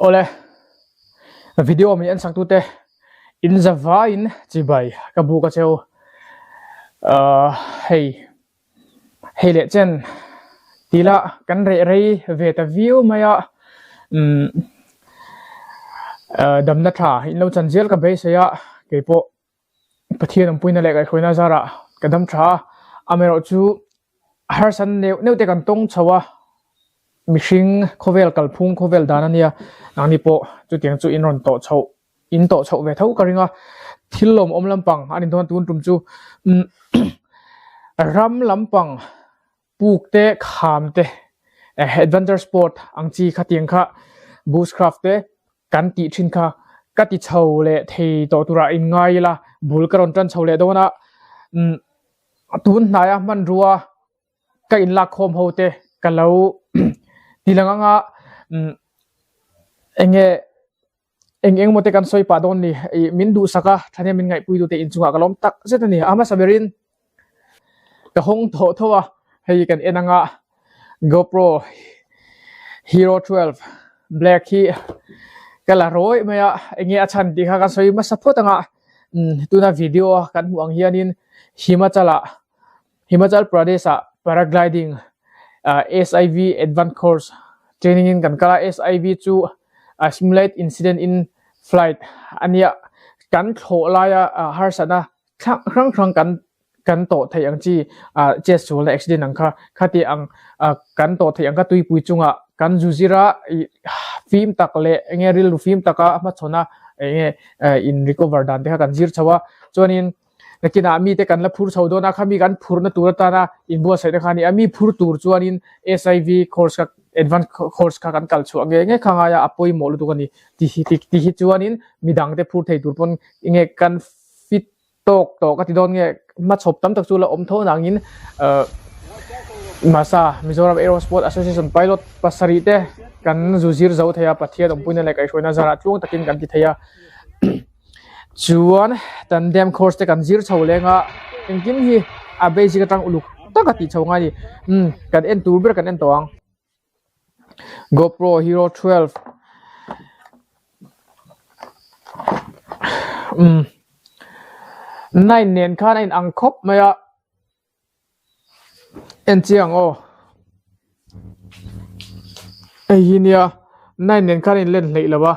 Awle, video min en sak tute in zavaiin chibai ka buk a cheu. Ahh hei hei leh chen tila kan reh rei ve ta viau mai a, umm ahh damna tha in lo chan zel ka beisei a keipawh Pathian awmpuina leh kaihhruaina zarah ka dam tha a, amaherawhchu harsan neuh neuh te kan tawng chho a, mihring khawvel kalphung khawvel dan a nia, nangni pawh chutiang chu in rawn tawh chhoh in tawh chhoh ve tho ka ring a, thil lawmawm lampang a ni dawn tun tum chu umm ram lampang puk te kham te adventure sport ang chi khatiang kha bushcraft te. Kan tih thin kha ka ti chho leh thei tawh turah in ngai ila, bul ka rawn tan chho leh dawn a, umm tun hnaia hmanrua ka inlak khawm ho te ka lo ti lang anga umm eng nge eng eng emaw te kan sawi pah dawn ni, ih min duhsak a thahnem min ngaihpui tute inchungah ka lawm tak zet a ni, a hmasa berin. Ka hawng tawh tho a, hei kan en anga GoPro Hero 12 Black hi ka la rawih mai a, enge a chhan tih kha kan sawi hmasa phawt anga umm tuna video a kan hmuh ang hianin Himachal ah Himachal Pradesh ah paragliding ah SIV Advance Course training in kan kal a, SIV chu Simulate Incident in Flight a nia, kan thlawh laia harsatna Thlang hrang hrang kan kan tawh theih ang chi ah chet sualna accident ang kha khati ang ah kan tawh theih ang kha tuipui chungah kan zu zir a ih fim tak leh enge rilru fim taka hmachhawn a enge eh in recover dan te kha kan zir chho a chuanin nakinah mite kan la phur chho dawn a khami kan phurna tur atana inbuatsaihna kha a ni a mi phur tur chuanin SIV course kha advance course kha kan kal chhuah ngei ngei kha ngai a a pawimawh lutuk a ni ti hi ti hi chuanin midang te phur thei tur pawn enge kan fit tawk tawh ka ti dawn nge hmachhawp tam tak chu la awm tho nangin ahh masa Mizoram Aerosport Association pilot pasarih te kan zu zir zo thei a Pathian awmpuina leh kaihhruaina zarah tluang takin kan ti thei a chuan tandem course te kan zir chho leng a engkim hi a basic atang uluk taka tih chho ngai a ni umm kan en tur ber kan en tawh ang. GoPro Hero 12 umm 9 nen khan a in ang khawp mai a en chiang aw hei hi nia 9 nen khan a in len hleih lo a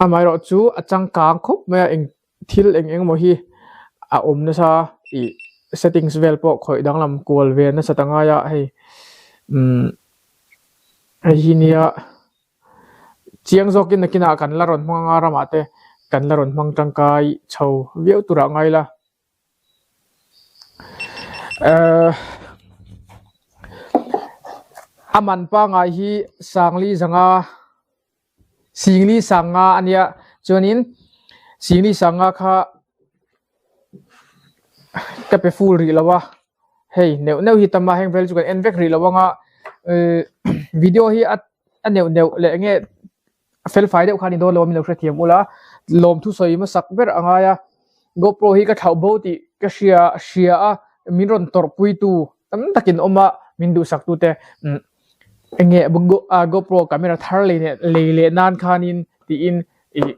amaherawh chu a changkang khawp mai a eng Thil eng eng emaw hi a awm nasa ih settings vel pawh khawih danglam kual ve nasat a ngai a hei umm hei hi nia chiang zawkin nakinah kan la rawn hmang anga ramah te kan la rawn hmang tangkai chho viau turah ngai ila ehh a man pangai hi sangli zanga. Singli sanga a nia chuanin singli sanga kha ka pe full rih lo a hei neuh neuh hi tam a heng vel chu kan en vek rih lo ang a ehh video hi a a neuh neuh leh enge a fel fai deuh kha a ni dawn lo a min lo hrethiam ula lawmthu sawi hmasak ber a ngai a GoPro hi ka thlauh bo tih ka hria hria a min rawn tawrh pui tu tam takin awm a min duhsak tute umm. Enge GoPro camera thar lei leh lei leh nan khanin tiin ih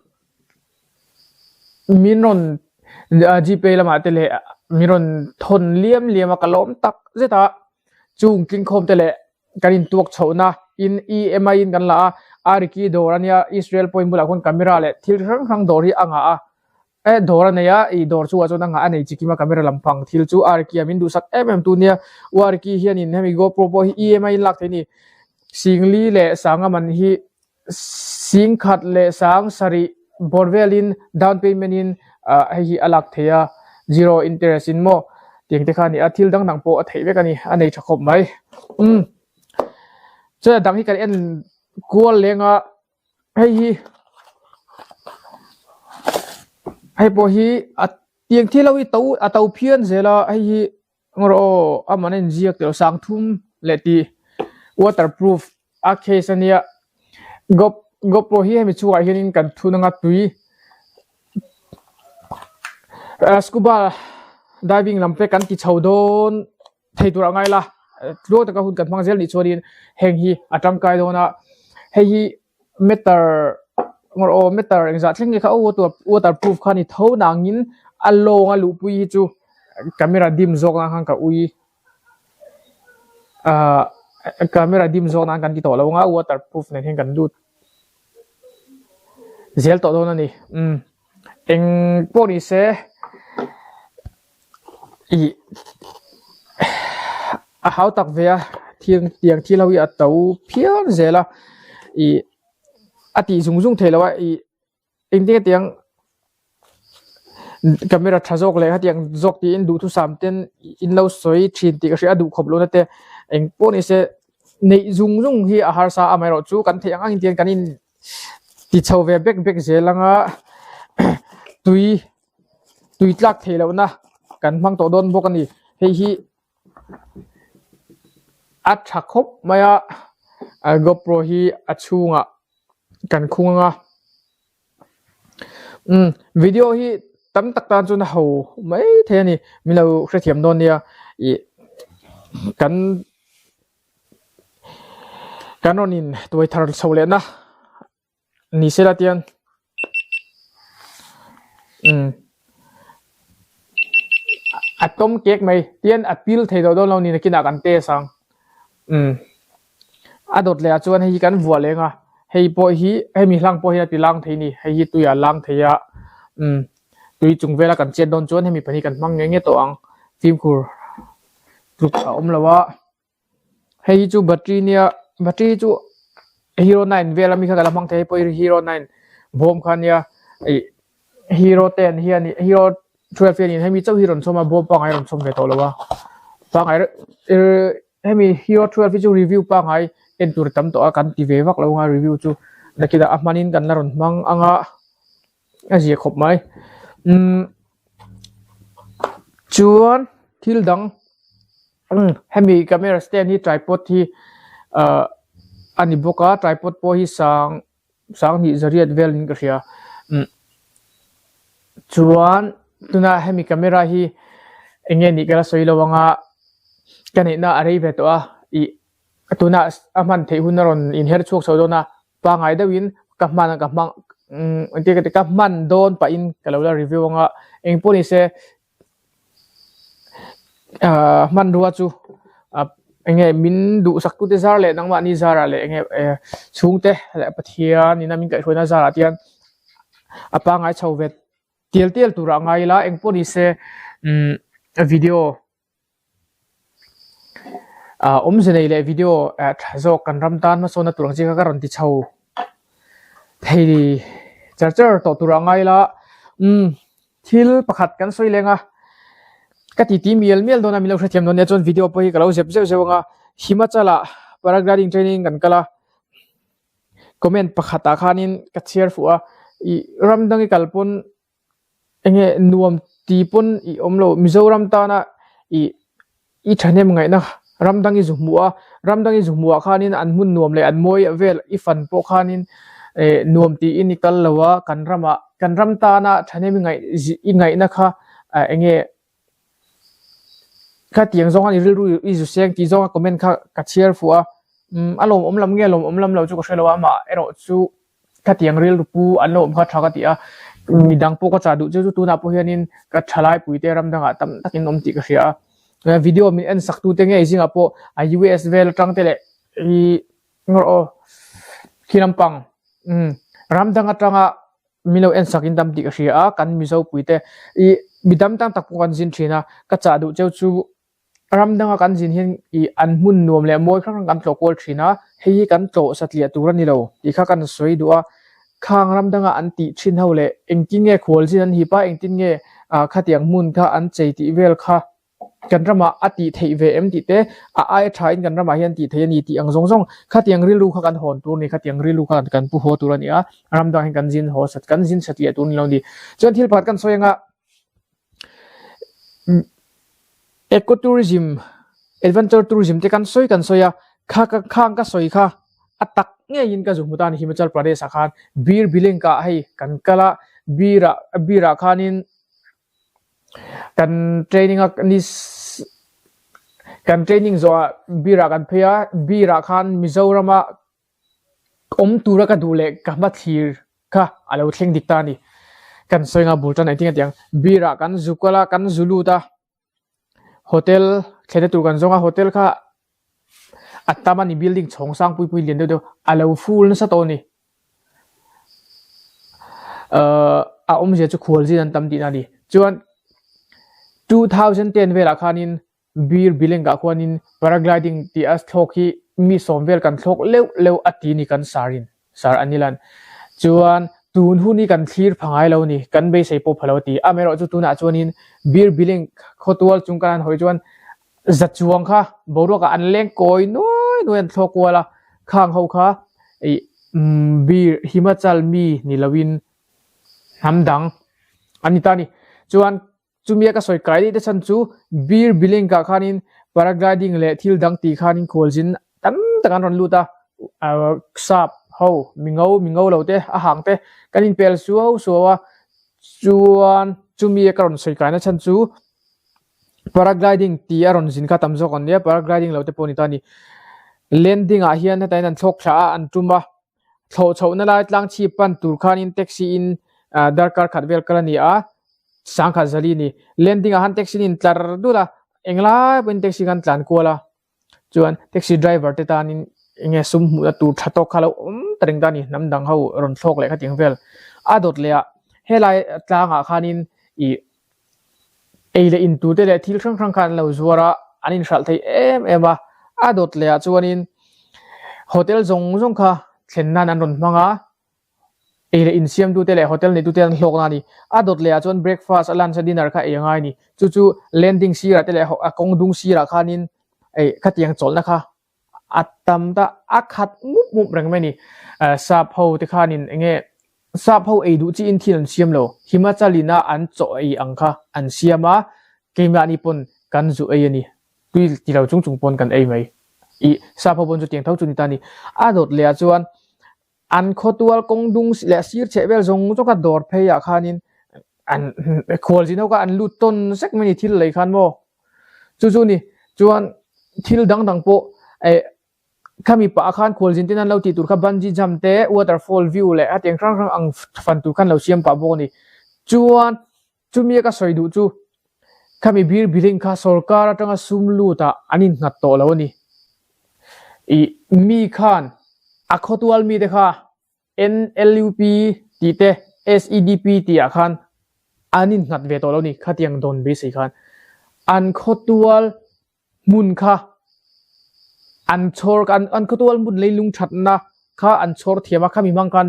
min rawn gpay lamah te leh min rawn thawn liam liam a ka lawm tak zet a chung tlingkhawm te leh kan intuak chhohna in EMI in kan la a Ariki dawr ania Israel point bulah khawn camera leh thil hrang hrang dawr hi a ngah a. Eh dawr a nei a, ih dawr chungah chuan a nghah a nei chikim a camera lampang thil chu Arki a min duhsak em em tu nia, u Arki hianin hemi GoPro pawh hi EMI in lak theih a ni, Singli leh Sanga man hi Singkhat leh Sang sarih bawr velin down payment in ah hei hi a lak theih a, zero interest in maw tiang te kha a ni a, thil dang dang pawh a theih vek a ni, a nei tha khawp mai. Umm chuan a dang hi kan en kual leng a. Hei hi hei pawh hi a tiang thil ho hi to a to phian zel a hei hi engawrh aw a man a inziak tih loh sangthum leh tih waterproof a case ania go gopro hi hemi chhungah hianin kan thun anga tui ah scuba diving lam te kan ti chho dawn thei tur a ngai la tluang taka hun kan hmang zel nih chuanin heng hi a tangkai dawn a hei hi. meter ngawr aw meter engzah thleng nge kha aw waterproof kha a ni tho nangin a lawng a luhpui hi chu camera dim zawk nan khan ka ui ahh camera dim zawk nan kan ti tawh lo ang a waterproof nen hian kan lut zel tawh dawn a ni umm eng pawh ni se ih a hau tak ve a thil tiang thil ho hi a to phian zel a ih a tih zung zung theih loh a ih engtin nge tiang camera tha zawk leh hetiang zawk tiin duhthusam ten in lo sawi thin tih ka hria a duh khawp lohna te eng pawh ni se neih zung zung hi a harsa a amaherawhchu kan theih ang ang in tiang kan in ti chho ve bek bek zel anga tui tui tlak theih lohna kan hmang tawh dawn bawk a ni hei hi a tha khawp mai a GoPro hi a chhungah kan khung ang a umm video hi tam tak tan chuan a ho mai thei a ni min lo hrethiam dawn nia ih kan kan rawn in tuai thar chho leh na. Ni sela tian umm a tawm kek mai tian a pil thei deuh dawn lo ni nakinah kan test ang umm a dawt leh ah chuan hei hi kan vuah leng a hei pawh hi hemi hlang pawh hi a ti lang thei a ni hei hi tuiah a lang thei a umm tui chung vela kan chet dawn chuan hemi pahnih kan hmang ngei ngei tawh ang fimkhur tluk a awm lo a. Hei hi chu battery nia battery chu hero nine vel ami kha ka la hmang thei a hei pawh hi hero nine bawm kha ania ih hero ten hian ih hero twelve hianin hemi chauh hi rawn chhawm a bawm pangngai a rawn chhawm ve tawh lo a pangngai reuh ehh hemi hero twelve hi chu review pangngai en tur tam tawh a kan ti ve vak lo ang a review chu nakinah a hmanin kan la rawn hmang ang a a zia khawp mai umm chuan thil dang. Umm hemi camera stand hi tripod hi ahh a ni bawk a tripod pawh hi sang sanghnih zariat vel in ka hria umm chuan tuna hemi camera hi eng nge nih ka la sawi lo ang a ka neihna a rei ve tawh a ih tuna a hman theih hun a rawn inher chhuak chho dawn a pangngai deuhin ka hman ka hmang umm engtin nge ka hman dawn pahin ka lo la review ang a engpawh ni se. Ahh hmanrua chu ah eng nge min duhsak tute zar leh nangmahni zarah leh eng nge eh chhungte leh Pathian ina min kaihhruaina zarah te hian a pangngai chho ve tial tial turah ngai ila engpawh ni se umm video ah awmze nei leh video ah tha zawk kan ram tan hmasawnna tur ang chi kha ka rawn ti chho thei char char tawh turah ngai ila umm. Thil pakhat kan sawi leng a, ka titi mial mial dawn a, min lo hrethiam dawn nia chuan video pawh hi ka lo zep zeuh zeuh ang a, Himachal ah paragliding training kan kal a, comment pakhat ah khanin ka chhiar fuh a, ih ram dang i kal pawn eng nge nuam ti pawn i awm lo, Mizoram tana ih I thahnem ngaihna ram dang i zu hmuh a, ram dang i zu hmuh ah khanin an hmun nuam leh an mawi vel i fan pawh khanin eh nuam tiin i kal lo a, kan ramah kan ram tana thahnem i ngaih i ngaihna kha eh eng nge khatiang zawng khan i rilru i zu seng tih zawnga comment kha ka chhiar fuh a, umm a lawmawm lam nge lawmawm lam lo chu ka hre lo a, amah erawh chu Khatiang rilru pu an lo awm kha tha ka ti a, midang pawh ka chah duh chu chu tunah pawh hianin ka thalai puite ram dangah tam takin awm tih ka hria a, video min en sak tute ngei zingah pawh a US vel atang te leh ih ngawr aw khi lampang umm ram dang atanga min lo en sak in tam tih ka hria a, kan Mizo puite ih midang tam tak pawh kan zin thin a, ka chah duh cheu chu. Ram danga kan zin hian ih an hmun nuam leh mawi hrang hrang kan tlawh kual thin a, hei hi kan tlawh satliah tur a ni lo tih kha kan sawi duh a. Khang ram danga an tih thin ho leh engtin nge khual zin an hip a, engtin nge ah khatiang hmun kha an chei tih vel kha kan ramah a tih theih ve em tih te, a aia tha in kan ramah hian tih theih a ni tih ang zawng zawng khatiang rilru kha kan hawn tur a ni, khatiang rilru kha kan pu haw tur a ni a, ram dangah hian kan zin haw sat kan zin satliah tur a ni lo a ni. Chuan thil pakhat kan sawi anga Eco tourism, adventure tourism te kan sawi kan sawi a, kha ka khang ka sawi kha a tak ngeiin ka zu hmu ta a ni Himachal Pradesh ah khan Bir Billing ah hei kan kal a, Bir ah Bir ah khanin kan training a ni kan training zawh ah Bir ah kan phei a, Bir ah khan Mizoram a. Awm tura ka duh leh ka hmathlir kha a lo thleng dik ta a ni. Kan sawi nga bul tan engtin a ti ang. Beer ah kan zu kal a, kan zu lut a, hotel thlenna tur kan zawng a, hotel kha a tam a ni building chhawng sang pui pui lian deuh deuh a lo full nasa tawh a ni. Ahh a awmzia chu khualzin an tam tihna a ni. Chuan 2010 velah khanin Bir Bilengah khuanin paragliding tih a thlawk hi mi sawm vel kan thlawk leuh leuh a ti ni kan sarin sar an ilan chuan tun hun hi kan thlir pha ngai lo ni kan beisei pawh pha lo a ti. Amaherawhchu tunah chuanin Bir Bileng khawtual chung kan han hawi chuan za chuang kha boruakah an leng kawi nuai nuai an thlawk kual a, khang ho kha ih Bir Himachal mi ni loin hnam dang an ni ta a ni. Chuan Chumia ka sawi kai daih te chhan chu Bir Bilengkah khanin paragliding leh thil dang tih khanin khualzin tam tak an rawn lut a, sap ho mingo mingo lo te a hang te kan inpel suau suau a, chuan chumia ka rawn sawi kaina chhan chu paragliding tih a rawn zin kha tam zawk an nia, paragliding lo te pawh a ni ta a ni. Landing ah hian hetah hian an thlawk thla a an tum a. Thlawh chhohna lai tlang chhip pan tur khanin taxi in darkar khat vel kal a ni a, sangkhat zali a ni. Landing ah khan taxi in tlar dul a, englai pawhin taxi khan tlan kual a, chuan taxi driver te tanin enge sum hmuhna tur tha tawk kha lo awm ta reng ta a ni, hnam dang ho rawn thlawk leh khatiang vel. A dawt leh ah helai tlangah khanin ih Ei leh in tur te leh thil hrang hrang kha an lo zuar a, an inhralh thei em em a. A dawt leh ah chuanin hotel zawng zawng kha thlen nan an rawn hmang a, ei leh in siamtu te leh hotel neitu te an hlawk na a ni. A dawt leh ah chuan breakfast a lunch a dinner kha ei a ngai a ni. Chu chu landing sirah te leh a kawng dung sirah khanin ei khatiang chawlhna kha a tam ta a khat mup mup reng mai a ni. Sap ho te khanin eng nge sap ho ei duh chiin thil an siam lo, Himachal ina an chaw ei ang kha an siam a, keimahni pawn kan zu ei a ni, tui ti lo chung chung pawn kan ei mai. Ih sap ho pawn chutiang tho chu ni ta a ni. A dawt leh ah chuan an khawtual kawng dung leh sir chheh vel zawng zawng kha dawr phei ah khanin an khualzin ho kha an lut tawn zek mai a ni thil lei khan maw. Chu chu ni chuan thil dang dang pawh eh khami pah khan khualzin ten an lo tih tur kha bungee jump te waterfall view leh hetiang hrang hrang ang fan tur khan lo siam pah bawk a ni. Chuan chumi a ka sawi duh chu khami bir building kha sorkar atanga sum lut ah an innghat tawh lo a ni. Ih mi khan a khawtual mite kha NLUP tih te SEDP tih ah khan an innghat ve tawh lo ni khatiang dawn beisei khan an khawtual hmun kha an chhawr an khawtual hmun leilung thatna kha an chhawr thiam a khami hmang khan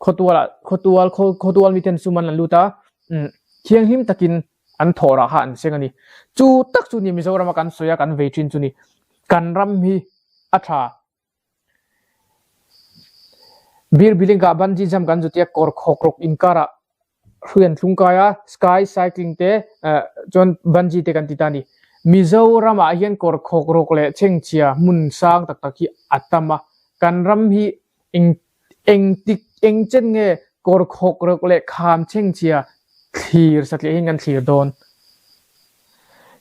khawtual ah khawtual khawtual miten sum an la lut a thianghlim takin an thawh rah kha an seng a ni chu tak chu ni Mizoram a kan sawi a kan vei thin chu ni kan ram hi a tha. Bir building ah bungee jump kan zutia kawr khawk rawk inkarah hrui an thlung kai a sky cycling te eh chuan bungee te kan ti ta a ni. Mizoram ah hian kawr khawk rawk leh chhengchhia hmun sang tak tak hi a tam a kan ram hi eng Engtik eng chen nge kawr khawk rawk leh kham chhengchhia thlir satliah hian kan thlir dawn?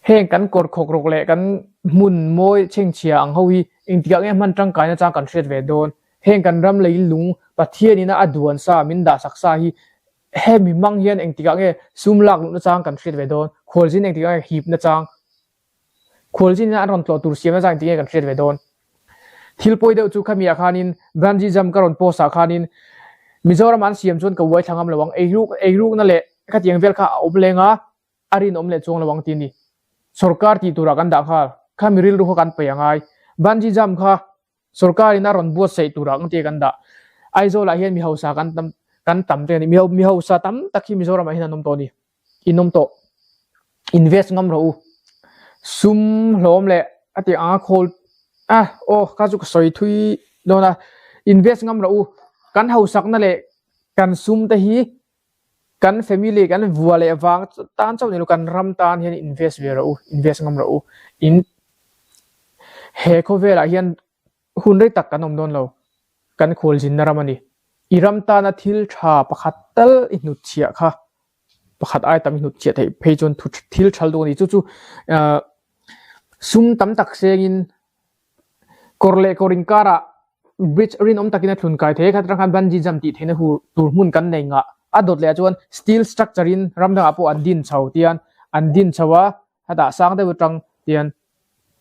Heng kan kawr khawk rawk leh kan hmun mawi chhengchhia ang ho hi engtikah nge hman tangkaina chang kan hriat ve dawn? Heng kan ram lei lung Pathian ina a duan sa min dahsak sa hi hemi hmang hian engtikah nge sum lak luhna chang kan hriat ve dawn? Khualzin engtikah nge hipna chang Khualzin in an rawn tlawh tur siamna zang tinge kan hriat ve dawn. Thil pawi deuh chu khami ah khanin Bungee jump ka rawn post ah khanin Mizoram an siam chuan ka uai thla ngam lo ang, eiruk eirukna leh khatiang vel kha a awm leng a, a rinawm leh chuang lo ang ti a ni. Sorkar tih turah kan dah nghal, khami rilru kha kan paih a ngai. Bungee jump kha sorkar in a rawn buatsaih turah ang tia kan dah. Aizawl ah hian mi hausa kan tam kan tam te a ni, mi hausa tam tak hi Mizoram ah hian an awm tawh a ni. In awm tawh. Invest ngam rawh u. Sum hlawm leh a tih anga khawl a aw kha chu ka sawi thui dawn a. Invest ngam rawh u. Kan hausakna leh kan sum te hi kan family kan vua leh vang tan chauh ni lo kan ram tan hian invest ve rawh u. Invest ngam rawh u. In he khawvelah hian hun rei tak kan awm dawn lo. Kan khualzinna ram a ni. I ram tana thil tha pakhat tal i hnutchhiah kha pakhat ai tam i hnutchhiah theih phei chuan thu thil thal duh a ni. Chu chu sum tam tak sengin kawr leh kawr inkarah. bridge rinawm takin a thlun kai thei a, khat atang khan bungee jump tih theihna hu tur hmun kan nei ngah. A dawt leh ah chuan steel structure in ram dangah pawh an din chho tian an din chho a, hetah sang deuh atang tian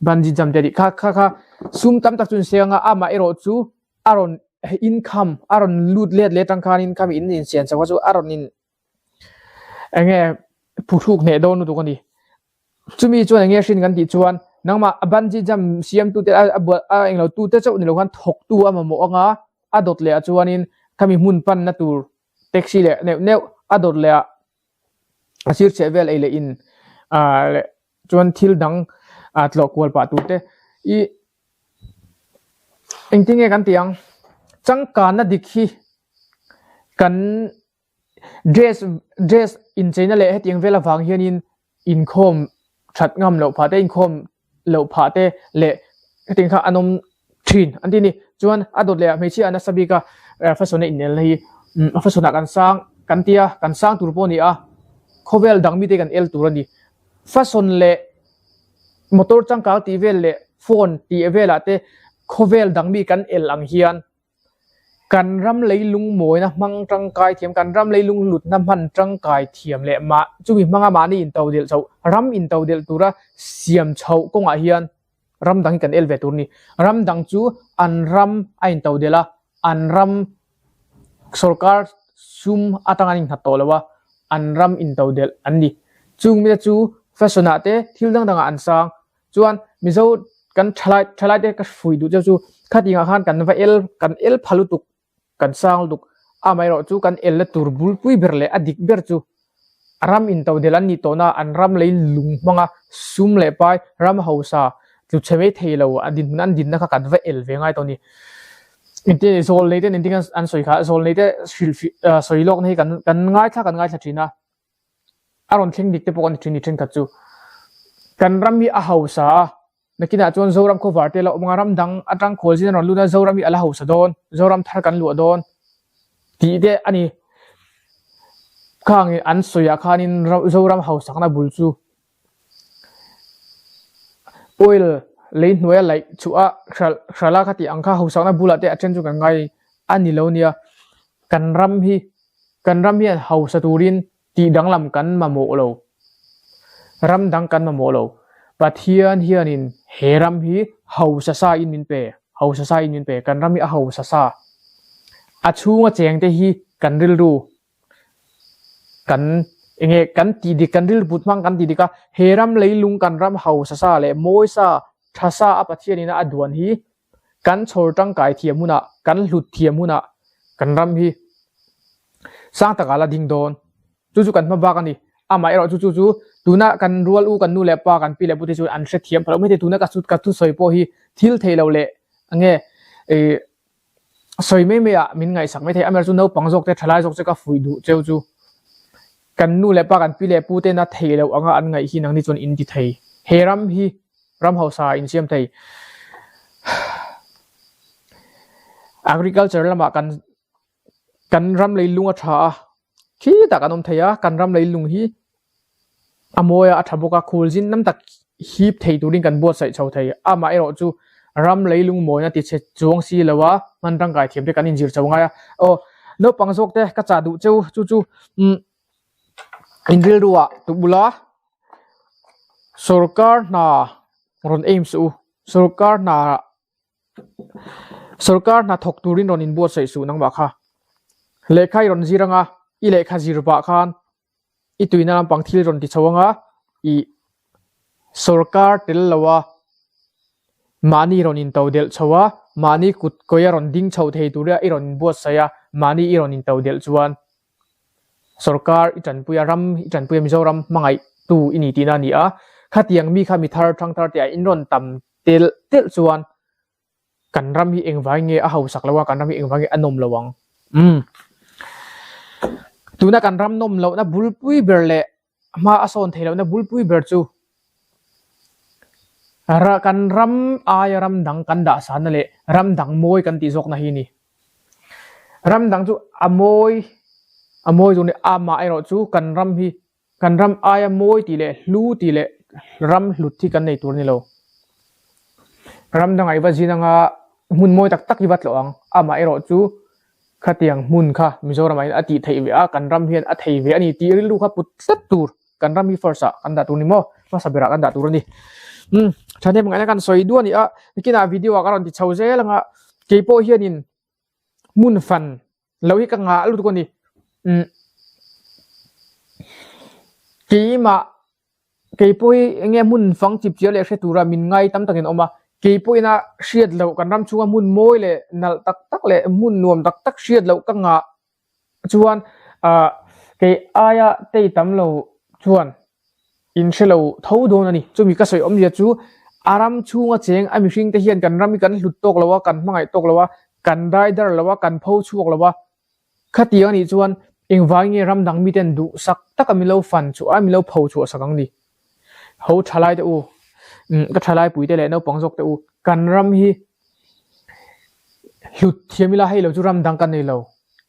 bungee jump te a tih kha kha kha sum tam tak chu an siang a, amah erawh chu a rawn income a rawn lut let leh atang khanin khami in insiam chho kha chu a rawn in eng nge phuhruk hneh dawn lutuk a ni. Chumi chuan eng nge hrin kan tih chuan nangmah a bungee jump siamtute a bual a englo tute chauh ni lo khan thawktu a mamawh anga a dawt leh ah chuanin khami hmun panna tur taxi leh neuh neuh a dawt leh ah a sir chheh vel ei leh in ah leh chuan thil dang ah tlawh kual pah tur te ih engtin nge kan tih ang changkanna dik hi kan Dress dress incheina leh hetiang vel avang hianin inkhawm that ngam loh phah te inkhawm loh phah te leh hetiang kha an awm thin an ti a ni. Chuan a dawt leh ah hmeichhia a nasa bik a fashion a inelna hi a fashion ah kan sang kan tia kan sang tur pawh a ni a khawvel dang mite kan el tur a ni. Fashion leh motor changkang tih vel leh phone tih velah te khawvel dang mi kan el ang hian Kan ram leilung mawina hmang tangkai thiam, kan ram leilung hlutna hman tangkai thiam leh mah chumi hmanga mahni intodelh chhoh, ram intodelh tura siam chhoh kawngah hian ram dang hi kan el ve tur a ni. Ram dang chu an ram a intodelh a, an ram sorkar sum atang an innghat tawh lo a, an ram intodelh an ni. Chung mite chu fashion ah te thil dang dangah an sang. Chuan Mizo kan thalai thalai te ka hruai duh cheu chu khatingah khan kan va el kan el pha lutuk kan sang lutuk amaherawh chu kan elna tur bulpui ber leh a dik ber chu ram intodelh an nih tawhna an ram lei lung hmanga sum leh pai ram hausa tlu chhe mai thei lo a dinhmun an dinna kha kan va el ve ngai tawh a ni. Engtin nge zawl nei ten engtin an sawi kha zawl nei te hrilh sawi lawkna hi kan kan ngaithla kan ngaithla thin a. A rawn thleng dik te pawh kan ni thin ni thenkhat chu. Kan ram hi a hausa a, nakinah chuan Zoram khawvar te la awm anga ram dang atang khawl zin a rawn lut a, Zoram hi a la hausa dawn, Zoram thar kan luah dawn tih te a ni. Khang an sawiah khanin Zoram hausakna bul chu Oil lei hnuaia laih chhuah a hralh hralh a kha tih ang kha hausakna bulah te a then chu kan ngai a ni lo nia. Kan ram hi kan ram hian hausa turin tih danglam kan mamawh lo. Ram dang kan mamawh lo. Pathian hianin he ram hi hausa sa in min pe, hausa sa in min pe. Kan ram hi a hausa sa. A chhunga cheng te hi kan rilru Kan enge kan tih dik kan rilru put hmang kan tih dik a, he ram leilung kan ram hausa sa leh mawi sa tha sa a Pathian ina a duan hi kan chhawr tangkai thiam hunah kan hlut thiam hunah kan ram hi sang takah la ding dawn. Chu chu kan hma bak a ni. Amah erawh chu chu chu tuna kan rual u kan nu leh pa kan pi leh pute chuan an hrethiam phah lo maithei tuna ka ka thusawi pawh hi thil theih loh leh enge ih Sawi mai mai ah min ngaihsak mai thei. Amaherawhchu chu naupang zawk te thalai zawk che ka fuih duh cheu chu kan nu leh pa kan pi leh pu ten a theih loh anga an ngaih hi nangni chuan in ti thei. He ram hi ram hausa ah in siam thei. Agriculture lamah kan kan ram leilung a tha a. Khi tak an awm thei a, kan ram leilung hi a mawi a, a tha bawk a, khul zin nam tak hip thei turin kan buatsaih chho thei. Amah erawh chu ram leilung mawina ti chhe chuang si lo a, hman tangkai thiam te kan inzir chho ngai a. Aw, naupang zawk te ka chah duh cheu chu chu umm in rilru ah tu bula sorkar hna rawn aim suh u, sorkar hna Sorkar hna thawk turin rawn inbuatsaih suh nangmah kha. Lehkha i rawn zir anga, i lehkha zir pah khan i tuina lampang thil rawn ti chho anga, i sorkar tel lo a, mahni rawn into delh chho a, mahni kut kawia rawn ding chho thei tura i rawn inbuatsaih a, mahni i rawn into delh chuan sorkar i tanpui a, ram i tanpui a, Mizoram hmangaihtu i ni tihna a ni a. Khatiang mi kha mi thar thangthar te ah in rawn tam Telh telh chuan kan ram hi engvai nge a hausak lo a, kan ram hi engvai nge a nawm lo ang. Umm. Tuna kan ram nawm lohna bulpui ber leh hma a sawn theih lohna bulpui ber chu kan ram aia ram dang kan dah sanna leh ram dang mawi kan tih zawkna hi a ni. Ram dang chu a mawi a mawi zawk a ni. Amah erawh chu kan ram hi Kan ram aia mawi tih leh hlu tih leh ram hlut hi kan nei tur a ni lo. Ram dangah i va zin anga Hmun mawi tak tak hi va tlawh ang. Amaherawh chu khatiang hmun kha Mizoramah hian a tih theih ve a, kan ram hian a thei ve a ni tih rilru kha put tlat tur kan ram hi first ah kan dah tur a ni maw? Hmasa berah kan dah tur a ni. Umm thahnem ngaihna kan sawi duh a ni a, nikinah video ah ka rawn ti chho zel ang a, keipawh hianin hmun fan lo hi ka ngah lutuk a ni. Umm keimah Kei pawh hi eng nge hmun fang chip chiah leh hre tura min ngai tam takin awm a, kei pawhin a hriat loh kan ram chhunga hmun mawi leh nalh tak tak leh hmun nuam tak tak hriat loh ka ngah chuan ah kei aia tei tam lo chuan in hre lo tho dawn a ni. Chumi ka sawi awmzia chu a ram chhunga cheng a mihring te hian kan ram hi kan hlut tawk lo a, kan hmangaih tawk lo a, kan daidar lo a, kan pho chhuak lo a, Khatiang anih chuan engvangin nge ram dang miten duhsak taka min lo fan chhuah a, min lo pho chhuah sak ang ni? Ho thalai te u, ka thalai pui te leh naupang zawk te u, kan ram hi hlut thiam ila hei lo chu ram dang kan nei lo.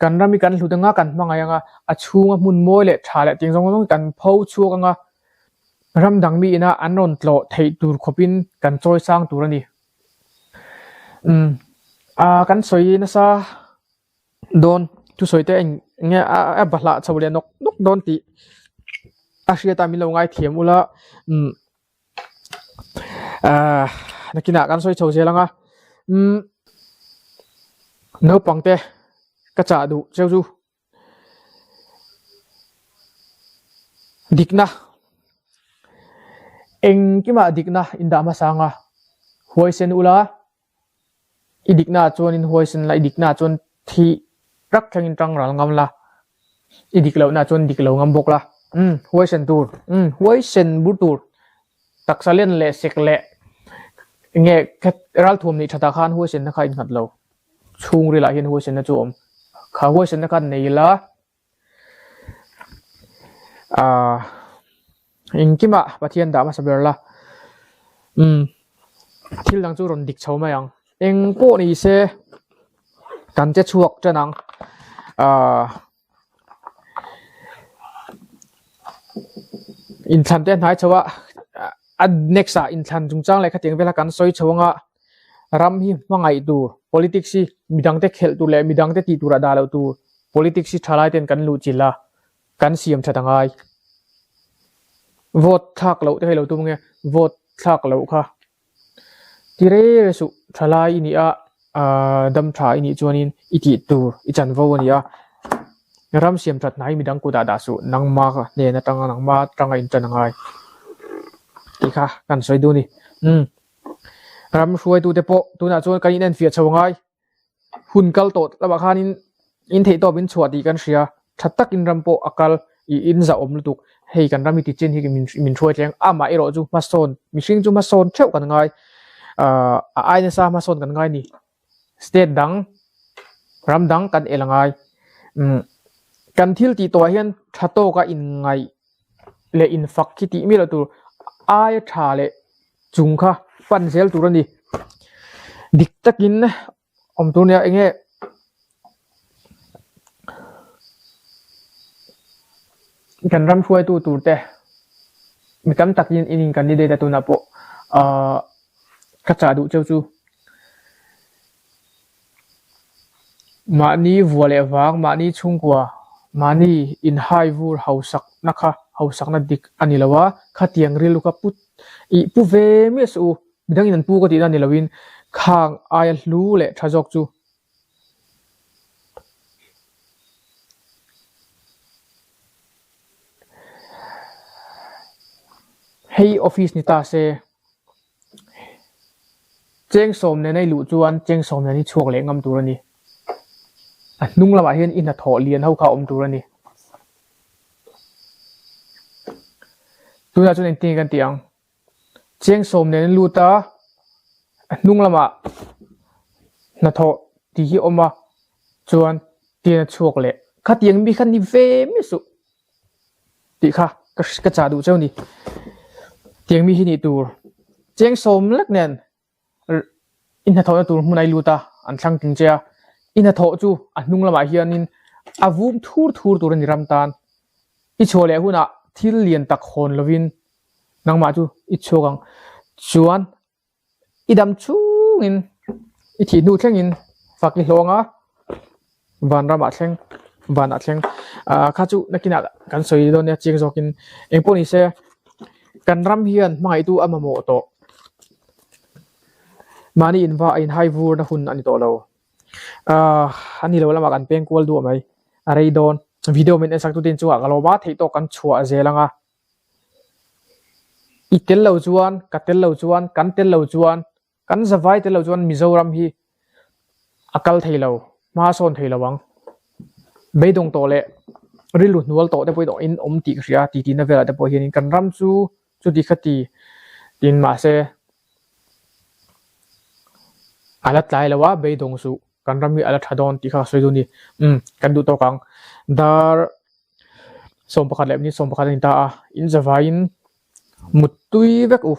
Kan ram hi kan hlut anga, kan hmangaih anga, a chhunga hmun mawi leh tha leh ting zawng zawng hi kan pho chhuak anga, ram dang mi ina an rawn tlawh theih tur khawpin kan chawi sang tur a ni. Umm, aa kan sawi nasa. Dawn thusawi te eng nge a bahlah chho leh nawk nawk dawn tih a hriat a min lo ngaithiam ula umm ahh nakinah kan sawi chho zel ang a umm naupang te ka chah duh cheu chu dikna engkimah dikna indah hmasa ang a huaisen ula. I dikna ah chuanin huaisen la, i dikna ah chuan thi rak thlengin tang ral ngam la, i dik lohna ah chuan dik lo ngam bawk la. Umm, huaisen tur, umm, huaisen bur tur, taksa len leh sek leh enge ralthuam neih thatah khan huaisenna kha a innghat lo. Chhungril ah hian huaisenna chu a awm. Kha huaisenna kha nei la. Ahh engkimah Pathian dah hmasa ber la umm thil dang chu rawn dik chho mai ang eng pawh ni se kan che chhuak tan ang ahh inthlan te a hnai chho a a next ah inthlan chungchang leh khatiang vel a kan sawi chho anga ram hi hmangaih tur politics hi midangte khelh tur leh midangte tih turah dah loh tur politics hi thalai ten kan luh chilh a kan siam that a ngai vote thlak loh te hei lo tum nge vote thlak loh kha ti rei rei suh thalai i nih a ahh dam tha i nih chuanin i tih tur i chanvo a ni a ram siam that hna hi midang kutah dah suh nangma hnen atanga nangma atanga intan a ngai tih kha kan sawi duh a ni umm. Ram hruaitute pawh tunah chuan kan inenfiah chho ngai. Hun kal tawh lamah khanin in theihtawp in chhuah tih kan hria. Tha takin ram pawh a kal ih in zahawm lutuk. Hei kan ram hi ti chin hi min hruai thleng. Amah erawh chu hmasawn mihring chu hmasawn theuh kan ngai. Ahh a ai nasa hmasawn kan ngai ni. State dang ram dang kan el a ngai. Umm kan thil tih tawhah hian tha tawka inngaih leh infak khi tih miah loh tur aia tha leh chung kha pan zel tur a ni. Dik takin awm tur nia eng nge kan ram hruaitu tur te mi tam takin in in candidate a tunah pawh ahh ka chah duh cheu chu. Mahni vua leh vang, mahni chhungkua, mahni inhai vur hausakna kha hausakna dik a ni lo a, khatiang rilru kha pu ih pu ve miah suh u, midangin an pu ka tihna ni loin khang aia hlu leh tha zawk chu hei office ni ta se. Cheng sawm nen a i luh chuan cheng sawm nen i chhuak leh ngam tur a ni. A hnung lamah hian i hnathawh lian ho kha a awm tur a ni. Tunah chuan engtin nge kan tih ang? Cheng sawm nen an lut a, a hnung lamah hnathawh tih hi a awm a, chuan tian a chhuak leh. Khatiang mi kha ni ve miah suh. Tih kha ka ka chah duh cheu ni. Tiang mi hi nih tur cheng sawm lek nen i hnathawhna tur hmun a i lut a, an thlang ting che a. I hnathawh chu a hnung lamah hianin a vum thur thur tur a ni ram tan. I chhuah leh hunah thil lian tak hawn lovin nangmah chu i chhuak ang. Chuan i dam chungin. I thih hnu thlengin fak i hlawng a, vanramah thleng, vanah thleng. Ah kha chu nakinah kan sawi dawn nia chiang zawkin engpawh ni se kan ram hian hmangaihtu a mamawh tawh. Mahni inva a inhai vurna hun a ni tawh lo. Ah a ni lo lamah kan peng kual duah mai. A rei dawn. Video min en sak tute inchungah ka lawm a, theih tawk kan chhuah zel ang a. I tel lo chuan, ka tel lo chuan, kan tel lo chuan, kan zavai tel lo chuan Mizoram hi a kal thei lo, hma a sawn thei lo ang. Beidawng tawh leh rilru hnual tawh te pawhin in awm tih ka hria a, titi na velah te pawh hianin kan ram chu chuti khati tiin mahse a la tlai lo a, beidawng suh kan ram hi a la tha dawn tih kha ka sawi duh a ni. Umm kan duh tawk ang. Dar. 11 leh minute 11 a ni ta a, in zavaiin muttui vek u.